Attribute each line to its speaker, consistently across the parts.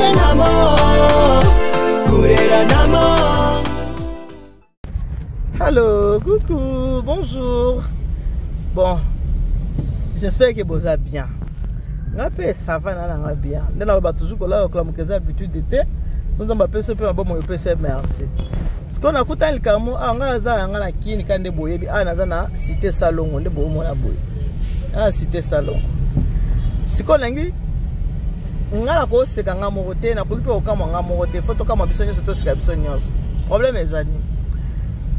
Speaker 1: Gurenamo, Gureranamo.
Speaker 2: Hello, coucou, bonjour. Bon, j'espère que vous allez bien. Nga pe ça va na nga bien. Nde na ba toujours kola kolamuka eza habitude te. So nzambe apesi pe maboko epesi merci. Sikoyo nakuta likambo awa nga naza yanga na kini ka nde boyebi awa naza na cité salongo nde boomona boye awa cité salongo sikoyo nangi nga nakoseka nga moko te nakoki mpe kokamwa nga moko te fo tokamwa biso nyonso toseka biso nyonso problème eza nini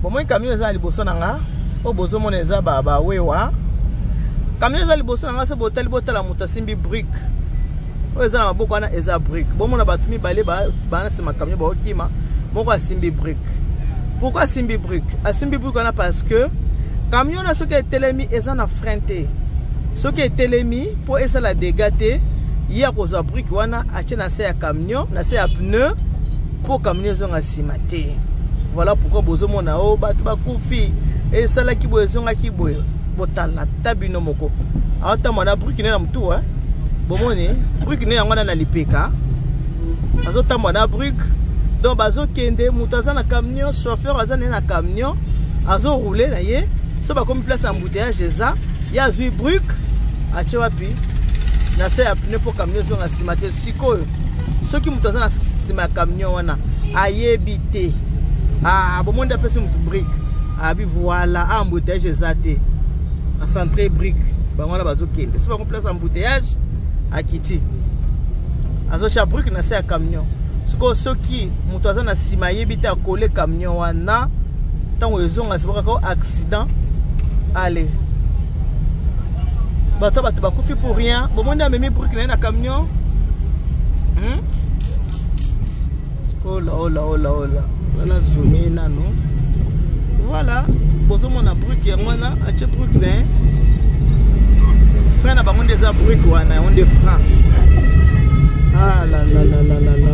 Speaker 2: bomoi camion eza na liboso na nga oyo bozomona eza bawewa camion eza liboso na nga se botali botala moto asimbi brique oyo eza na maboko wana eza brique bomona bato mibale bana nsima camion baokima moko asimbi brique pourquoi asimbi brique asimbi brique wana parce que camion wana soki etelemi eza na frein te soki etelemi mpo esala dégâts te ye akozwa brique wana atie na se ya camion na se ya pneu mpo camion ezonga nsima te voilà pourquoi bozomona o oh, bato bakufi esalaki boye ezongaki boye botala ata bino moko aotambola na brique ne na motu eh? bomoni brique ne yango wana na lipeka azotambola na brique donc bazokende moto aza na camion chauffeur aza naye na camion azoroule na ye so bakomi place ya embouteillage eza ye azwi brique atie wapi na se ya pneu mpo camion ezonga nsima te sikoyo soki moto aza na nsima ya camion wana ayebi te ah, bomoni nde apesi moto brique abi voilà ah, embouteillage eza te acentre brique bango wana bazokende so bango place embouteillage akiti azotya brique na se ya camion sikoyo soki moto aza na nsima ayebi te akole camion wana ntango ezonga sibokaka accident ale bato bato bakufi pour rien bomoni amemi brique na ye na camion hmm? ola ola ola ola wana zoome nano voilà bozomona brique yango wana atie brique na ye frein na bango nde eza brique wana yango nde frein ah la la la la la la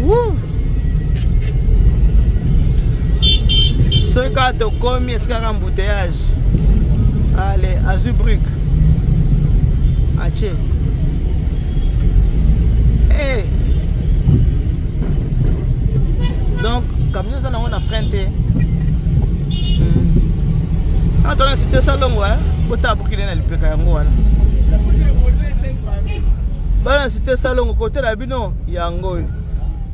Speaker 2: Woo! soki kaka tokomi esika kaka embouteillage ale azwi brique atie hey. Eh. Donc camion eza nango na frein te hmm. awa tona cité salongo botala bokile na lipeka yango wana bana cité salongo kote na bino yango oyo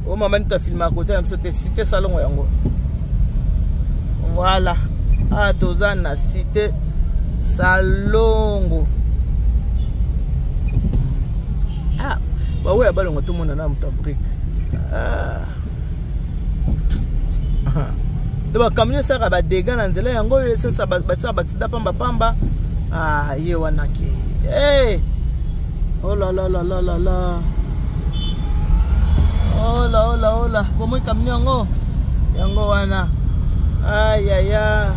Speaker 2: o mama nito afilmaka kote na biso te cité salongo yango voilà awa toza na cité salongo ah baweya balongo tomona na moto ya brike ah. to bakamion esalaka badega na nzela yango oyo esasa basala baksida pamba pamba ah, ye wana ke hey! oh la la la la la la ola oh ola oh ola oh bomoi kamion yango yango wana ayaya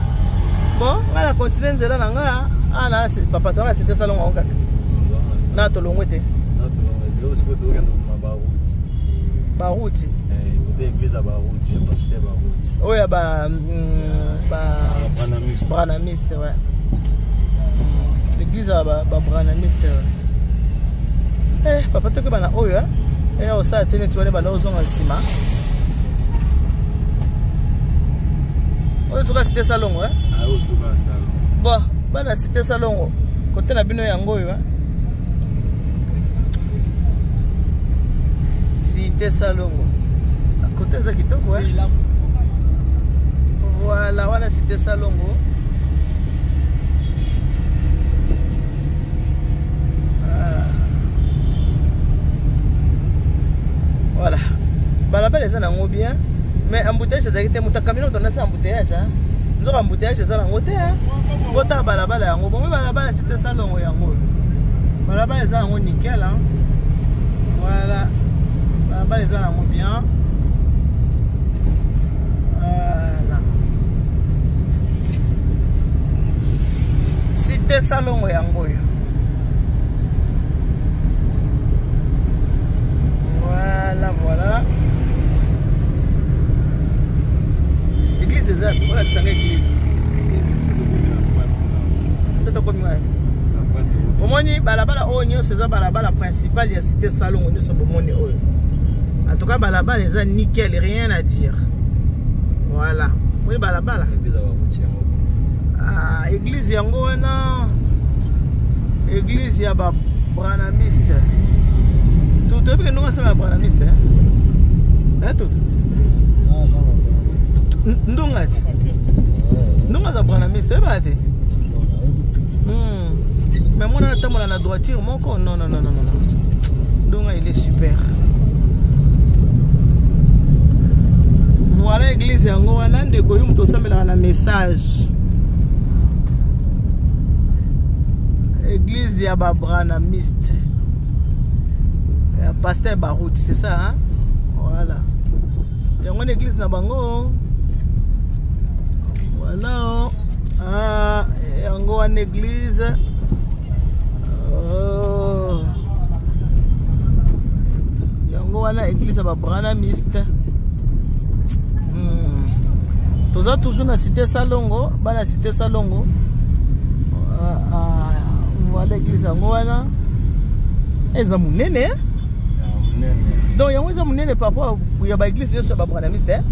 Speaker 2: bon ngai na continue nzela na ngai ah, na papa toanga site salongo yango kaka na tolongwe te baruti oyo ya ba mm, branamiste ouais l'église ya babranamiste eh, papa tokeba na oyo eya osala te neti wana ebanda ozonga nsima oyo toka cité salongo eh?
Speaker 3: ah,
Speaker 2: bon bana cité salongo kote na bino yango oyo eh? Cité salongo kote eza kitoko eh? Voilà, wana cité salongo ah. Voilà, balabala eza nango bien mais embouteillage ezalaki te moto akamino moto andasi embouteillage nzoka embouteillage eza nango te botala balabala yango bongo balabala cité salongo yango balabala eza yango nickel hein? Voilà balabala eza nango bien voilà cité salongo yango oyo voilà voilà église eza olakisanga église se tokomi wapi omoni balabala oyo nyonso eza balabala principale. principale ya cité Salongo nyonso bomoni oyo. En tout cas balabala eza nickel, rien à dire. Voilà. Oui balabala. Ah, église yango wana église ya ba branamiste. Tout toyebi ke ndongo asala ya branamiste hein? Hein tout? Ndonga ti. Ndonga aza branamiste oyebaka te? Mais mwana atambola na droiture moko non non non non non. Ndonga il est super. Voilà église yango wana ndeko yo moto osambelaka na message. Église ya ba branamiste. Ya pasteur Baruti, c'est ça hein? Voilà. Yango na église na bango. Voilà. Ah, yango wana église. Oh. Yango wana église ya ba branamiste. Toza toujours na cité Salongo, bana cité Salongo. Ah, ah, voilà église yango wana. Eza munene. Eh? Donc yango eza munene par rapport ya ba église nyonso ya ba branamiste. Eh?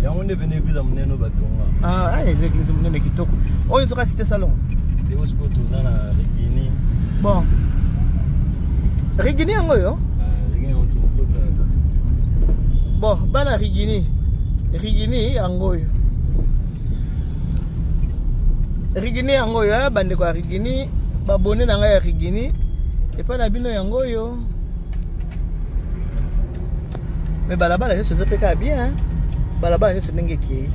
Speaker 1: Yango nde pene église ya munene oyo batonga.
Speaker 2: Ah, ah, eza église munene kitoko. Oyo nzoka cité Salongo.
Speaker 1: Leo sikoyo toza na Rigini.
Speaker 2: Bon. Rigini yango oyo?
Speaker 1: Rigini yango tokota.
Speaker 2: Bon, bana Rigini. Rigini yango oyo. Rigini yango oyo, bandeko ya Rigini, babone na ngai ya Rigini. Epai na bino yango oyo. Mais balabala nyonso eza mpe kaka bien, hein? Balabala nyonso ndenge ekei.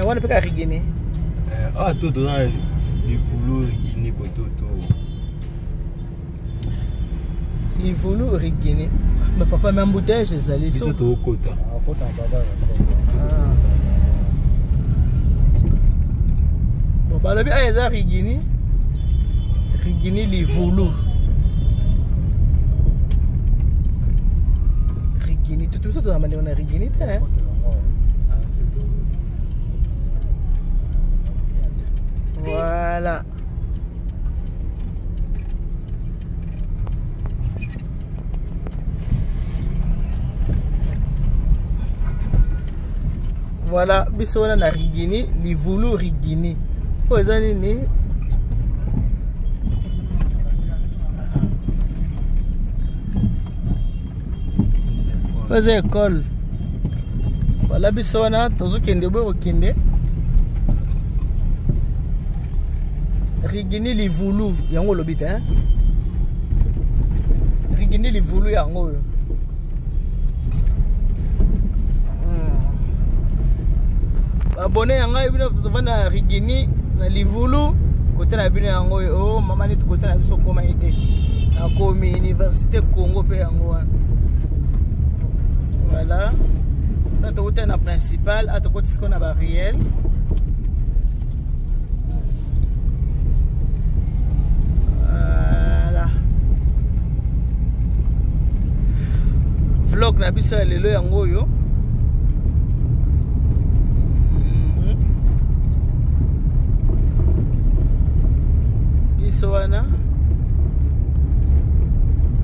Speaker 2: Wana mpe kaka Rigini.
Speaker 1: Ah, to toza na Livulu Rigini kototo.
Speaker 2: Livulu Rigini. Ba papa mais embouteillage ezali.
Speaker 1: Biso tokota.
Speaker 2: Bon, balobi awa eza Rigini. Rigini Livulu. Rigini. Tout biso toza bandeko na Rigini te. Hein? Voilà. Voilà, biso wana na Rigini, Livulu Rigini. Oyo eza nini? Oyo eza école. Voilà biso wana tozokende boye kokende. Rigini Livulu, yango olobi te, hein? Rigini Livulu yango oyo. Abonné ya ngai bino tovanda na Rigini na Livulu kote na bino yango oyo. Oh, mama neti kote na biso okoma ye te. Nakomi université Congo mpe yango wana. Voilà. Na tokutana na principal, a tokoti sikoyo na ba réel. Voilà. Vlog na biso ya lelo yango oyo. Biso wana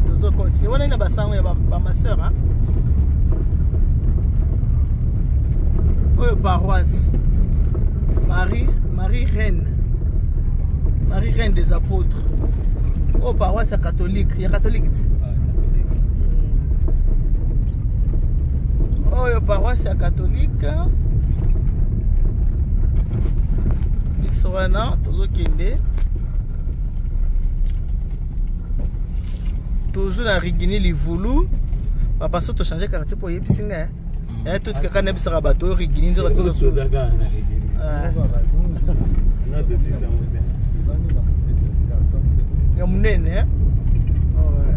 Speaker 2: tozo continue wana ina basango ya ba ma sœur, hein? Oyo paroisse Marie, Marie Reine, Marie Reine des Apôtres. Oyo paroisse ya catholique, ya catholique ti.
Speaker 1: Ah, catholique.
Speaker 2: Oyo paroisse ya catholique. Biso wana tozokende toujours na Rigini Livulu. Papa so to changer quartier po yebisi nga. Eh tout kaka na bisaka bato oyo Rigini nzoka toza so.
Speaker 1: Toza kaka na Rigini. Na tosisa ngo te.
Speaker 2: Ya munene, eh? Ouais.